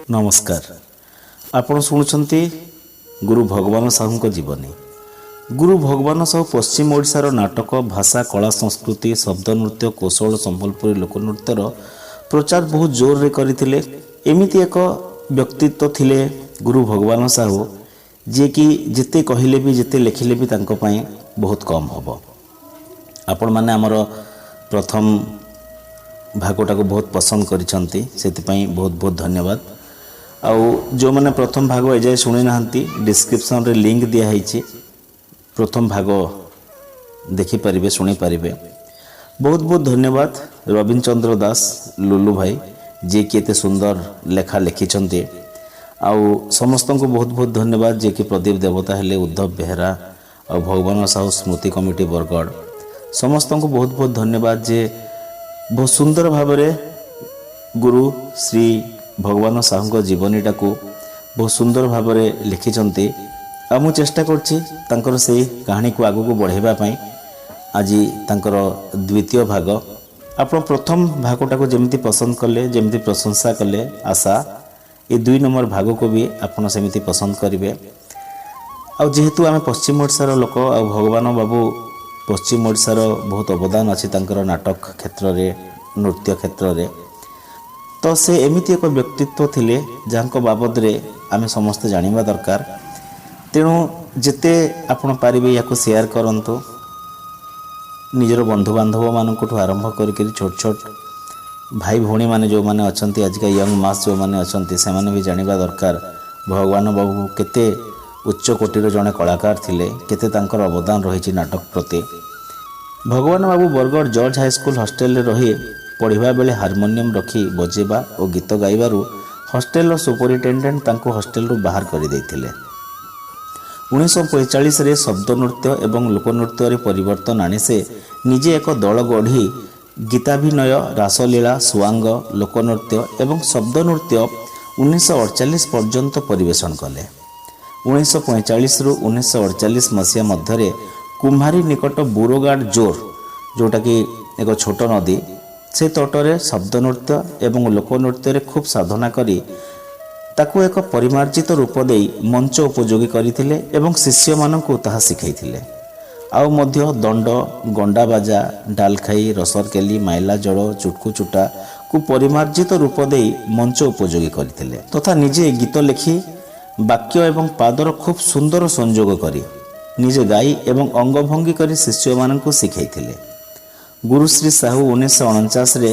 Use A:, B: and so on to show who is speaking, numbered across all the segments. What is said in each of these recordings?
A: ନମସ୍କାର। ଆପଣ ଶୁଣୁଛନ୍ତି ଗୁରୁ ଭଗବାନ ସାହୁଙ୍କ ଜୀବନୀ। ଗୁରୁ ଭଗବାନ ସାହୁ ପଶ୍ଚିମ ଓଡ଼ିଶାର ନାଟକ, ଭାଷା, କଳା, ସଂସ୍କୃତି, ଶବ୍ଦ ନୃତ୍ୟ, କୌଶଳ, ସମ୍ବଲପୁରୀ ଲୋକନୃତ୍ୟର ପ୍ରଚାର ବହୁତ ଜୋରରେ କରିଥିଲେ। ଏମିତି ଏକ ବ୍ୟକ୍ତିତ୍ୱ ଥିଲେ ଗୁରୁ ଭଗବାନ ସାହୁ, ଯିଏକି ଯେତେ କହିଲେ ବି, ଯେତେ ଲେଖିଲେ ବି ତାଙ୍କ ପାଇଁ ବହୁତ କମ୍ ହେବ। ଆପଣମାନେ ଆମର ପ୍ରଥମ ଭାଗଟାକୁ ବହୁତ ପସନ୍ଦ କରିଛନ୍ତି, ସେଥିପାଇଁ ବହୁତ ବହୁତ ଧନ୍ୟବାଦ। ଆଉ ଯେଉଁମାନେ ପ୍ରଥମ ଭାଗ ଏଯାଏ ଶୁଣି ନାହାନ୍ତି, ଡିସ୍କ୍ରିପ୍ସନ୍ରେ ଲିଙ୍କ୍ ଦିଆହେଇଛି, ପ୍ରଥମ ଭାଗ ଦେଖିପାରିବେ, ଶୁଣିପାରିବେ। ବହୁତ ବହୁତ ଧନ୍ୟବାଦ ରବୀନ ଚନ୍ଦ୍ର ଦାସ ଲୁଲୁ ଭାଇ, ଯିଏକି ଏତେ ସୁନ୍ଦର ଲେଖା ଲେଖିଛନ୍ତି। ଆଉ ସମସ୍ତଙ୍କୁ ବହୁତ ବହୁତ ଧନ୍ୟବାଦ, ଯିଏକି ପ୍ରଦୀପ ଦେବତା ହେଲେ, ଉଦ୍ଧବ ବେହେରା ଆଉ ଭଗବାନ ସାହୁ ସ୍ମୃତି କମିଟି ବରଗଡ଼, ସମସ୍ତଙ୍କୁ ବହୁତ ବହୁତ ଧନ୍ୟବାଦ ଯେ ବହୁତ ସୁନ୍ଦର ଭାବରେ ଗୁରୁ ଶ୍ରୀ ଭଗବାନ ସାହୁଙ୍କ ଜୀବନୀଟାକୁ ବହୁତ ସୁନ୍ଦର ଭାବରେ ଲେଖିଛନ୍ତି। ଆଉ ମୁଁ ଚେଷ୍ଟା କରୁଛି ତାଙ୍କର ସେଇ କାହାଣୀକୁ ଆଗକୁ ବଢ଼ାଇବା ପାଇଁ। ଆଜି ତାଙ୍କର ଦ୍ୱିତୀୟ ଭାଗ। ଆପଣ ପ୍ରଥମ ଭାଗଟାକୁ ଯେମିତି ପସନ୍ଦ କଲେ, ଯେମିତି ପ୍ରଶଂସା କଲେ, ଆଶା ଏ ଦୁଇ ନମ୍ବର ଭାଗକୁ ବି ଆପଣ ସେମିତି ପସନ୍ଦ କରିବେ। ଆଉ ଯେହେତୁ ଆମେ ପଶ୍ଚିମ ଓଡ଼ିଶାର ଲୋକ ଆଉ ଭଗବାନ ବାବୁ ପଶ୍ଚିମ ଓଡ଼ିଶାର ବହୁତ ଅବଦାନ ଅଛି ତାଙ୍କର ନାଟକ କ୍ଷେତ୍ରରେ, ନୃତ୍ୟ କ୍ଷେତ୍ରରେ, ତ ସେ ଏମିତି ଏକ ବ୍ୟକ୍ତିତ୍ୱ ଥିଲେ ଯାହାଙ୍କ ବାବଦରେ ଆମେ ସମସ୍ତେ ଜାଣିବା ଦରକାର। ତେଣୁ ଯେତେ ଆପଣ ପାରିବେ ୟାକୁ ସେୟାର କରନ୍ତୁ ନିଜର ବନ୍ଧୁବାନ୍ଧବମାନଙ୍କଠୁ ଆରମ୍ଭ କରିକିରି ଛୋଟ ଛୋଟ ଭାଇ ଭଉଣୀମାନେ ଯେଉଁମାନେ ଅଛନ୍ତି, ଆଜିକା ୟଙ୍ଗ ମାସ୍ ଯେଉଁମାନେ ଅଛନ୍ତି, ସେମାନେ ବି ଜାଣିବା ଦରକାର ଭଗବାନ ବାବୁ କେତେ ଉଚ୍ଚ କୋଟିର ଜଣେ କଳାକାର ଥିଲେ, କେତେ ତାଙ୍କର ଅବଦାନ ରହିଛି ନାଟକ ପ୍ରତି। ଭଗବାନ ବାବୁ ବରଗଡ଼ ଜର୍ଜ ହାଇସ୍କୁଲ ହଷ୍ଟେଲରେ ରହି ପଢ଼ିବା ବେଳେ ହାରମୋନିୟମ ରଖି ବଜେଇବା ଓ ଗୀତ ଗାଇବାରୁ ହଷ୍ଟେଲର ସୁପରିଟେଣ୍ଡେଣ୍ଟ ତାଙ୍କୁ ହଷ୍ଟେଲରୁ ବାହାର କରିଦେଇଥିଲେ। 1945ରେ ଶବ୍ଦ ନୃତ୍ୟ ଏବଂ ଲୋକନୃତ୍ୟରେ ପରିବର୍ତ୍ତନ ଆଣି ସେ ନିଜେ ଏକ ଦଳ ଗଢ଼ି ଗୀତାଭିନୟ, ରାସଲୀଳା, ସୁଆଙ୍ଗ, ଲୋକନୃତ୍ୟ ଏବଂ ଶବ୍ଦ ନୃତ୍ୟ 1948 ପର୍ଯ୍ୟନ୍ତ ପରିବେଷଣ କଲେ। 1945ରୁ 1948 ମସିହା ମଧ୍ୟରେ କୁମ୍ଭାରୀ ନିକଟ ବୁରୋଗାଡ଼ ଜୋର, ଯେଉଁଟାକି ଏକ ଛୋଟ ନଦୀ, ସେ ତଟରେ ଶବ୍ଦ ନୃତ୍ୟ ଏବଂ ଲୋକନୃତ୍ୟରେ ଖୁବ୍ ସାଧନା କରି ତାକୁ ଏକ ପରିମାର୍ଜିତ ରୂପ ଦେଇ ମଞ୍ଚ ଉପଯୋଗୀ କରିଥିଲେ ଏବଂ ଶିଷ୍ୟମାନଙ୍କୁ ତାହା ଶିଖାଇଥିଲେ। ଆଉ ମଧ୍ୟ ଦଣ୍ଡ, ଗଣ୍ଡାବାଜା, ଡାଲଖାଇ, ରସରକେଲି, ମାଇଲା ଜଳ, ଚୁଟକୁ ଚୁଟାକୁ ପରିମାର୍ଜିତ ରୂପ ଦେଇ ମଞ୍ଚ ଉପଯୋଗୀ କରିଥିଲେ ତଥା ନିଜେ ଗୀତ ଲେଖି ବାକ୍ୟ ଏବଂ ପାଦର ଖୁବ୍ ସୁନ୍ଦର ସଂଯୋଗ କରି ନିଜେ ଗାଇ ଏବଂ ଅଙ୍ଗଭଙ୍ଗୀ କରି ଶିଷ୍ୟମାନଙ୍କୁ ଶିଖାଇଥିଲେ। ଗୁରୁଶ୍ରୀ ସାହୁ 1949ରେ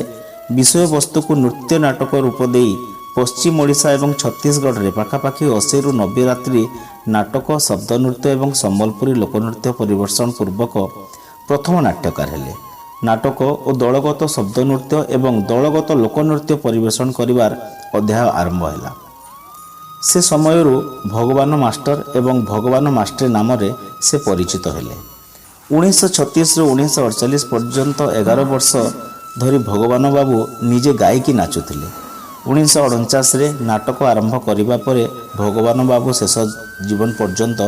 A: ବିଷୟବସ୍ତୁକୁ ନୃତ୍ୟ ନାଟକ ରୂପ ଦେଇ ପଶ୍ଚିମ ଓଡ଼ିଶା ଏବଂ ଛତିଶଗଡ଼ରେ ପାଖାପାଖି 80ରୁ 90 ରାତ୍ରି ନାଟକ, ଶବ୍ଦ ନୃତ୍ୟ ଏବଂ ସମ୍ବଲପୁରୀ ଲୋକନୃତ୍ୟ ପରିବେଷଣ ପୂର୍ବକ ପ୍ରଥମ ନାଟ୍ୟକାର ହେଲେ। ନାଟକ ଓ ଦଳଗତ ଶବ୍ଦ ନୃତ୍ୟ ଏବଂ ଦଳଗତ ଲୋକନୃତ୍ୟ ପରିବେଷଣ କରିବାର ଅଧ୍ୟାୟ ଆରମ୍ଭ ହେଲା। ସେ ସମୟରୁ ଭଗବାନ ମାଷ୍ଟର ଏବଂ ଭଗବାନ ମାଷ୍ଟ୍ରେ ନାମରେ ସେ ପରିଚିତ ହେଲେ। 1936ରୁ 1948 ପର୍ଯ୍ୟନ୍ତ 11 ବର୍ଷ ଧରି ଭଗବାନ ବାବୁ ନିଜେ ଗାଇକି ନାଚୁଥିଲେ। 1949ରେ ନାଟକ ଆରମ୍ଭ କରିବା ପରେ ଭଗବାନ ବାବୁ ଶେଷ ଜୀବନ ପର୍ଯ୍ୟନ୍ତ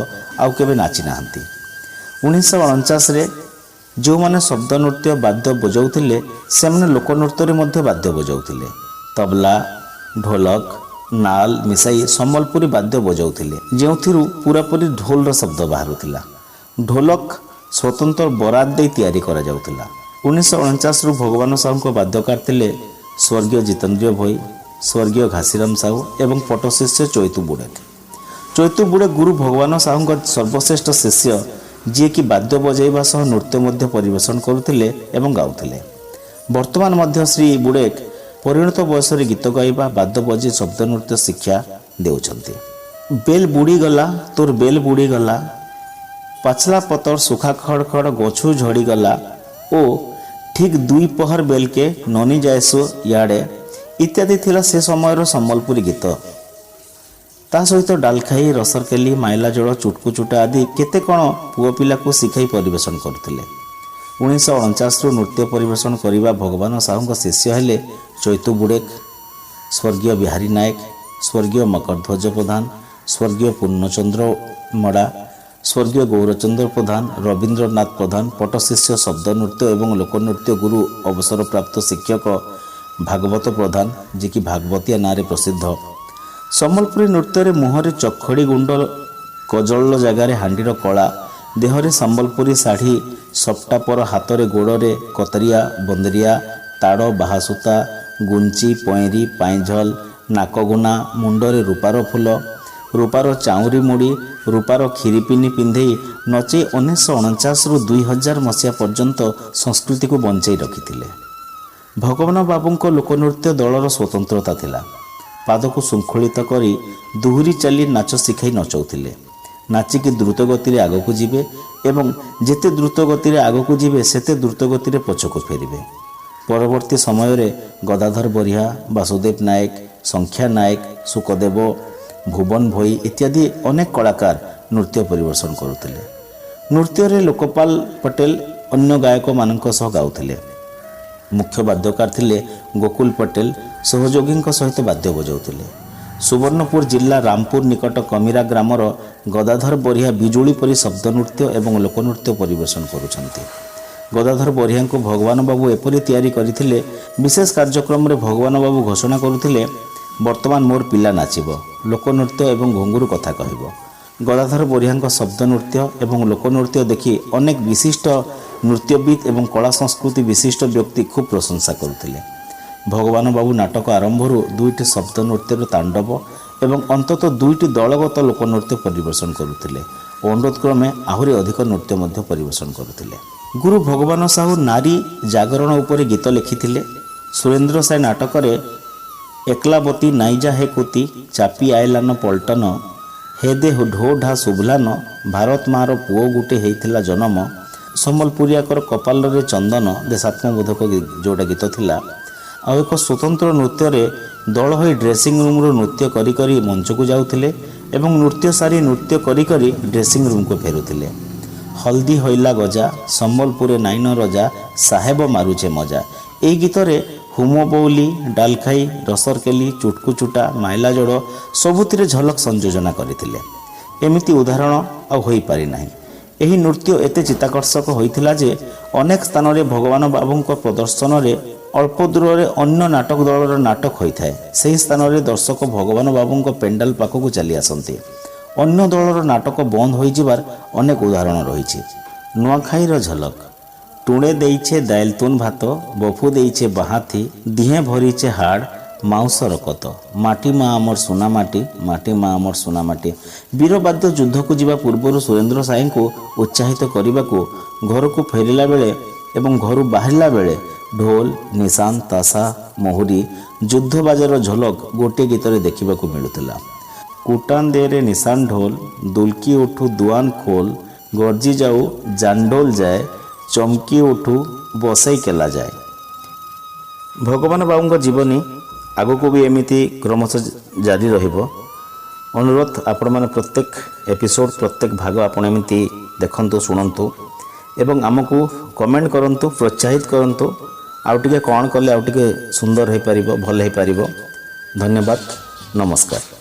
A: ଆଉ କେବେ ନାଚି ନାହାନ୍ତି। 1949ରେ ଯେଉଁମାନେ ଶବ୍ଦ ନୃତ୍ୟ ବାଦ୍ୟ ବଜାଉଥିଲେ, ସେମାନେ ଲୋକନୃତ୍ୟରେ ମଧ୍ୟ ବାଦ୍ୟ ବଜାଉଥିଲେ। ତବଲା, ଢୋଲକ, ନାଲ ମିଶାଇ ସମ୍ବଲପୁରୀ ବାଦ୍ୟ ବଜାଉଥିଲେ, ଯେଉଁଥିରୁ ପୁରାପୁରି ଢୋଲର ଶବ୍ଦ ବାହାରୁଥିଲା। ଢୋଲକ ସ୍ୱତନ୍ତ୍ର ବରାଦ ଦେଇ ତିଆରି କରାଯାଉଥିଲା। 1949ରୁ ଭଗବାନ ସାହୁଙ୍କ ବାଦ୍ୟକାର ଥିଲେ ସ୍ୱର୍ଗୀୟ ଜିତେନ୍ଦ୍ରିୟ ଭୋଇ, ସ୍ୱର୍ଗୀୟ ଘାସିରାମ ସାହୁ ଏବଂ ପଟ୍ଟଶିଷ୍ୟ ଚୈତୁ ବୁଡ଼େକ। ଚୈତୁ ବୁଡ଼େକ ଗୁରୁ ଭଗବାନ ସାହୁଙ୍କ ସର୍ବଶ୍ରେଷ୍ଠ ଶିଷ୍ୟ, ଯିଏକି ବାଦ୍ୟ ବଜାଇବା ସହ ନୃତ୍ୟ ମଧ୍ୟ ପରିବେଷଣ କରୁଥିଲେ ଏବଂ ଗାଉଥିଲେ। ବର୍ତ୍ତମାନ ମଧ୍ୟ ଶ୍ରୀ ବୁଡ଼େକ ପରିଣତ ବୟସରେ ଗୀତ ଗାଇବା, ବାଦ୍ୟ ବଜାଇ ଶବ୍ଦ ନୃତ୍ୟ ଶିକ୍ଷା ଦେଉଛନ୍ତି। ବେଲ୍ ବୁଡ଼ିଗଲା, ତୋର ବେଲ୍ ବୁଡ଼ିଗଲା, ପାଛଲା ପତର ସୁଖା ଖଡ଼ ଖଡ଼ ଗଛୁ ଝଡ଼ିଗଲା ଓ ଠିକ୍ ଦୁଇ ପହର ବେଲକେ ନନି ଯାଏସୁ ଇଆଡ଼େ ଇତ୍ୟାଦି ଥିଲା ସେ ସମୟର ସମ୍ବଲପୁରୀ ଗୀତ। ତା ସହିତ ଡାଲଖାଇ, ରସରକେଲି, ମାଇଲା ଜଳ, ଚୁଟକୁ ଚୁଟା ଆଦି କେତେ କ'ଣ ପୁଅ ପିଲାକୁ ଶିଖାଇ ପରିବେଷଣ କରୁଥିଲେ। 1949ରୁ ନୃତ୍ୟ ପରିବେଷଣ କରିବା ଭଗବାନ ସାହୁଙ୍କ ଶିଷ୍ୟ ହେଲେ ଚୈତୁ ବୁଡ଼େକ, ସ୍ୱର୍ଗୀୟ ବିହାରୀ ନାୟକ, ସ୍ୱର୍ଗୀୟ ମକରଧ୍ୱଜ ପ୍ରଧାନ, ସ୍ୱର୍ଗୀୟ ପୂର୍ଣ୍ଣଚନ୍ଦ୍ର ମଡ଼ା, ସ୍ୱର୍ଗୀୟ ଗୌରଚନ୍ଦ୍ର ପ୍ରଧାନ, ରବୀନ୍ଦ୍ରନାଥ ପ୍ରଧାନ, ପଟ୍ଟଶିଷ୍ୟ ଶବ୍ଦ ନୃତ୍ୟ ଏବଂ ଲୋକନୃତ୍ୟ ଗୁରୁ ଅବସରପ୍ରାପ୍ତ ଶିକ୍ଷକ ଭାଗବତ ପ୍ରଧାନ, ଯିଏକି ଭାଗବତିଆ ନାଁରେ ପ୍ରସିଦ୍ଧ। ସମ୍ବଲପୁରୀ ନୃତ୍ୟରେ ମୁହଁରେ ଚଖଡ଼ି ଗୁଣ୍ଡ, କଜଳ ଜାଗାରେ ହାଣ୍ଡିର କଳା, ଦେହରେ ସମ୍ବଲପୁରୀ ଶାଢ଼ୀ, ସପ୍ଟାପର, ହାତରେ ଗୋଡ଼ରେ କତରିଆ, ବନ୍ଦରିଆ, ତାଡ଼, ବାହାସୂତା, ଗୁଞ୍ଚି, ପଏଁରି, ପାଇଁଝଲ, ନାକଗୁନା, ମୁଣ୍ଡରେ ରୂପାର ଫୁଲ, ରୂପାର ଚାଉଁରି ମୁଡ଼ି, ରୂପାର ଖିରିପିନି ପିନ୍ଧେଇ ନଚେଇ 1949ରୁ 2000 ମସିହା ପର୍ଯ୍ୟନ୍ତ ସଂସ୍କୃତିକୁ ବଞ୍ଚେଇ ରଖିଥିଲେ। ଭଗବାନ ବାବୁଙ୍କ ଲୋକନୃତ୍ୟ ଦଳର ସ୍ୱତନ୍ତ୍ରତା ଥିଲା। ପାଦକୁ ଶୃଙ୍ଖଳିତ କରି ଦୁହୁରି ଚାଲି ନାଚ ଶିଖାଇ ନଚଉଥିଲେ। ନାଚିକି ଦ୍ରୁତ ଗତିରେ ଆଗକୁ ଯିବେ ଏବଂ ଯେତେ ଦ୍ରୁତ ଗତିରେ ଆଗକୁ ଯିବେ, ସେତେ ଦ୍ରୁତ ଗତିରେ ପଛକୁ ଫେରିବେ। ପରବର୍ତ୍ତୀ ସମୟରେ ଗଦାଧର ବରିହା, ବାସୁଦେବ ନାୟକ, ସଂଖ୍ୟା ନାୟକ, ସୁକଦେବ, ଭୁବନ ଭୋଇ ଇତ୍ୟାଦି ଅନେକ କଳାକାର ନୃତ୍ୟ ପରିବେଷଣ କରୁଥିଲେ। ନୃତ୍ୟରେ ଲୋକପାଲ ପଟେଲ ଅନ୍ୟ ଗାୟକମାନଙ୍କ ସହ ଗାଉଥିଲେ। ମୁଖ୍ୟ ବାଦ୍ୟକାର ଥିଲେ ଗୋକୁଲ ପଟେଲ, ସହଯୋଗୀଙ୍କ ସହିତ ବାଦ୍ୟ ବଜାଉଥିଲେ। ସୁବର୍ଣ୍ଣପୁର ଜିଲ୍ଲା ରାମପୁର ନିକଟ କମିରା ଗ୍ରାମର ଗଦାଧର ବରିହା ବିଜୁଳି ପରି ଶବ୍ଦ ନୃତ୍ୟ ଏବଂ ଲୋକନୃତ୍ୟ ପରିବେଷଣ କରୁଛନ୍ତି। ଗଦାଧର ବରିହାଙ୍କୁ ଭଗବାନ ବାବୁ ଏପରି ତିଆରି କରିଥିଲେ, ବିଶେଷ କାର୍ଯ୍ୟକ୍ରମରେ ଭଗବାନ ବାବୁ ଘୋଷଣା କରୁଥିଲେ, "ବର୍ତ୍ତମାନ ମୋର ପିଲା ନାଚିବ, ଲୋକନୃତ୍ୟ ଏବଂ ଘୁଙ୍ଗୁରୁ କଥା କହିବ।" ଗଦାଧର ବରିହାଙ୍କ ଶବ୍ଦ ନୃତ୍ୟ ଏବଂ ଲୋକନୃତ୍ୟ ଦେଖି ଅନେକ ବିଶିଷ୍ଟ ନୃତ୍ୟବିତ୍ ଏବଂ କଳା ସଂସ୍କୃତି ବିଶିଷ୍ଟ ବ୍ୟକ୍ତି ଖୁବ୍ ପ୍ରଶଂସା କରୁଥିଲେ। ଭଗବାନ ବାବୁ ନାଟକ ଆରମ୍ଭରୁ ଦୁଇଟି ଶବ୍ଦ ନୃତ୍ୟର ତାଣ୍ଡବ ଏବଂ ଅନ୍ତତଃ ଦୁଇଟି ଦଳଗତ ଲୋକନୃତ୍ୟ ପରିବେଷଣ କରୁଥିଲେ ଓ ଅନୁରୋଧ କ୍ରମେ ଆହୁରି ଅଧିକ ନୃତ୍ୟ ମଧ୍ୟ ପରିବେଷଣ କରୁଥିଲେ। ଗୁରୁ ଭଗବାନ ସାହୁ ନାରୀ ଜାଗରଣ ଉପରେ ଗୀତ ଲେଖିଥିଲେ। ସୁରେନ୍ଦ୍ର ସାଏ ନାଟକରେ ଏକଲାବତୀ ନାଇଜା ହେ କୁତି, ଚାପି ଆଇଲାନ ପଲଟନ, ହେ ଦେ ଢୋ ଢା ଶୁଭଲାନ, ଭାରତ ମାର ପୁଅ ଗୁଟେ ହେଇଥିଲା ଜନମ, ସମ୍ବଲପୁରିଆକର କପାଳରେ ଚନ୍ଦନ, ଦେଶାତ୍ମବୋଧକ ଯେଉଁଟା ଗୀତ ଥିଲା। ଆଉ ଏକ ସ୍ୱତନ୍ତ୍ର ନୃତ୍ୟରେ ଦଳ ହୋଇ ଡ୍ରେସିଂ ରୁମ୍ରୁ ନୃତ୍ୟ କରି କରି ମଞ୍ଚକୁ ଯାଉଥିଲେ ଏବଂ ନୃତ୍ୟ ସାରି ନୃତ୍ୟ କରି କରି ଡ୍ରେସିଂ ରୁମ୍କୁ ଫେରୁଥିଲେ। ହଳଦୀ ହଇଲା ଗଜା, ସମ୍ବଲପୁରେ ନାଇନ ରଜା, ସାହେବ ମାରୁଛେ ମଜା, ଏଇ ଗୀତରେ ହୁମ ବଉଲି, ଡାଲଖାଇ, ରସରକେଲି, ଚୁଟକୁଚୁଟା, ମାଇଲା ଜଡ଼ ସବୁଥିରେ ଝଲକ ସଂଯୋଜନା କରିଥିଲେ। ଏମିତି ଉଦାହରଣ ଆଉ ହୋଇପାରିନାହିଁ। ଏହି ନୃତ୍ୟ ଏତେ ଚିତ୍ତାକର୍ଷକ ହୋଇଥିଲା ଯେ ଅନେକ ସ୍ଥାନରେ ଭଗବାନ ବାବୁଙ୍କ ପ୍ରଦର୍ଶନରେ ଅଳ୍ପ ଦୂରରେ ଅନ୍ୟ ନାଟକ ଦଳର ନାଟକ ହୋଇଥାଏ। ସେହି ସ୍ଥାନରେ ଦର୍ଶକ ଭଗବାନ ବାବୁଙ୍କ ପେଣ୍ଡାଲ ପାଖକୁ ଚାଲି ଆସନ୍ତି। ଅନ୍ୟ ଦଳର ନାଟକ ବନ୍ଦ ହୋଇଯିବାର ଅନେକ ଉଦାହରଣ ରହିଛି। ନୂଆଖାଇର ଝଲକ। ଟୁଣେ ଦେଇଛେ ଦାଇଲ ତୁନ ଭାତ, ବଫୁ ଦେଇଛେ ବାହାଥି, ଦିହେଁ ଭରିଛେ ହାଡ଼ ମାଉଁସ ରକତ, ମାଟି ମା ଆମର ସୁନା ମାଟି, ମାଟି ମା ଆମର ସୁନା ମାଟି। ବୀରବାଦ୍ୟ ଯୁଦ୍ଧକୁ ଯିବା ପୂର୍ବରୁ ସୁରେନ୍ଦ୍ର ସାଏଙ୍କୁ ଉତ୍ସାହିତ କରିବାକୁ ଘରକୁ ଫେରିଲା ବେଳେ ଏବଂ ଘରୁ ବାହାରିଲା ବେଳେ ଢୋଲ, ନିଶାନ, ତାସା, ମହୁରୀ, ଯୁଦ୍ଧବାଜାର ଝଲକ ଗୋଟିଏ ଗୀତରେ ଦେଖିବାକୁ ମିଳୁଥିଲା। କୁଟାନ ଦେରେ ନିଶାନ ଢୋଲ, ଦୁଲକି ଉଠୁ ଦୁଆନ ଖୋଲ, ଗର୍ଜି ଯାଉ ଜାଣ୍ଡୋଲ ଯାଏ, ଚମକି ଉଠୁ ବସେଇ କେଲା ଯାଏ। ଭଗବାନ ବାବୁଙ୍କ ଜୀବନୀ ଆଗକୁ ବି ଏମିତି କ୍ରମଶଃ ଜାରି ରହିବ। ଅନୁରୋଧ, ଆପଣମାନେ ପ୍ରତ୍ୟେକ ଏପିସୋଡ଼, ପ୍ରତ୍ୟେକ ଭାଗ ଆପଣ ଏମିତି ଦେଖନ୍ତୁ, ଶୁଣନ୍ତୁ ଏବଂ ଆମକୁ କମେଣ୍ଟ କରନ୍ତୁ, ପ୍ରୋତ୍ସାହିତ କରନ୍ତୁ, ଆଉ ଟିକେ କ'ଣ କଲେ ଆଉ ଟିକେ ସୁନ୍ଦର ହୋଇପାରିବ, ଭଲ ହୋଇପାରିବ। ଧନ୍ୟବାଦ, ନମସ୍କାର।